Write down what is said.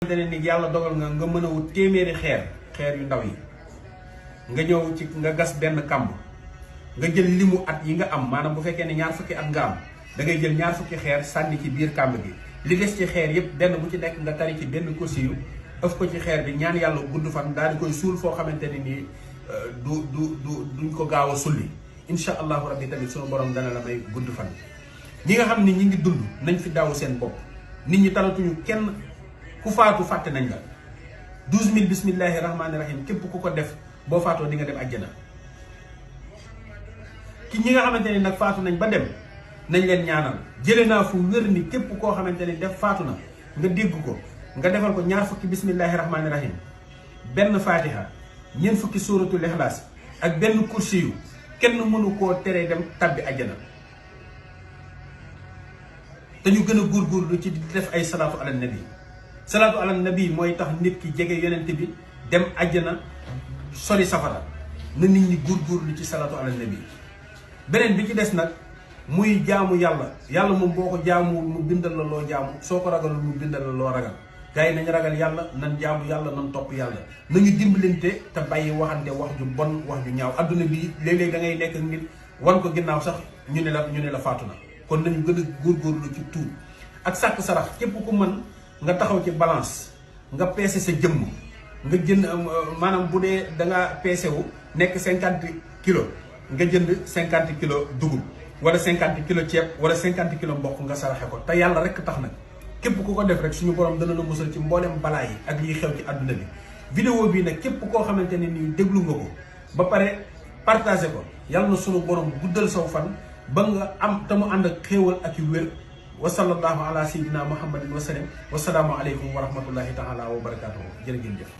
ni yàlla dogal nga mën a wut téeméeri xeer yu ndaw yi nga ñëw ci nga gas benn kamb nga jël limu at yi nga am maanaam bu fekkee ne ñaar fukki at nga am da ngay jël ñaar fukki xeer sànni ci biir kamb gi li des ci xeer yépp benn bu ci nekk nga tari ci benn kursi yu ëf ko ci xeer bi ñaan yàlla gudd fan daal di koy suul foo xamante ne nii duñ ko gaaw a sulli insha allahu rabbi tamit sunu borom dana la may gudd fan. ñi nga xam ni ñi ngi dund nañ fi daaw seen bopp nit ñi talatuñu kenn ku faatu fàtte nañ la 12000 bismillahi rahmaani rahim képp ku ko def boo faatoo di nga dem àjjana. ki ñi nga xamante ni nag faatu nañ ba dem nañ leen ñaanal jële naa fu wér ni képp koo xamante ni def faatu na nga dégg ko nga defal ko ñaar fukki bismillahi rahmaani rahim benn fatiha ñeent fukki suratul ixlaas ak benn kursi yu kenn mënu koo teree dem tabbi àjjana. te ñu gën a góorgóorlu ci di def ay salaatu ala nabi salaatu ala nabi mooy tax nit ki jege yonent bi dem àjjana sori safara na nit ñi góorgóorlu ci salaatu ala nabi. beneen bi ci des nag muy jaamu yàlla moom boo ko jaamuwul mu bindal la loo jaamu soo ko ragalul mu bindal la loo ragal gars yi nañ ragal yàlla nan jaamu yàlla nan topp yàlla nañu dimbalante te bàyyi waxante wax ju bon wax ju ñaaw adduna bi léeg-léeg da ngay nekk ak nit wan ko ginnaaw sax ñu ne la faatu na. kon nañu gën a góorgóorlu ci tuub ak sàkk sarax képp ku mën nga taxaw ci balance nga peese sa jëmm nga jënd maanaam bu dee da nga peese wu nekk 50 kilos nga jënd 50 kilos dugub wala 50 kilos ceeb wala 50 kilos mboq nga saraxe ko te yàlla rek tax nag képp ku ko def rek suñu borom dana la musal ci mboolem balaa yi ak liy xew ci àdduna bi. vidéo bii nag képp koo xamante ne nii déglu nga ko ba pare partagé ko yàlla na suñu borom guddal saw fan. ba nga am te mu ànd ak xéewal ak yu wér wa sallallahu ala sayyidina muhammadin wa sallam wa salaamu aleykum wa rahmatullahi taala wa barakatuhu jërë ngeen jëf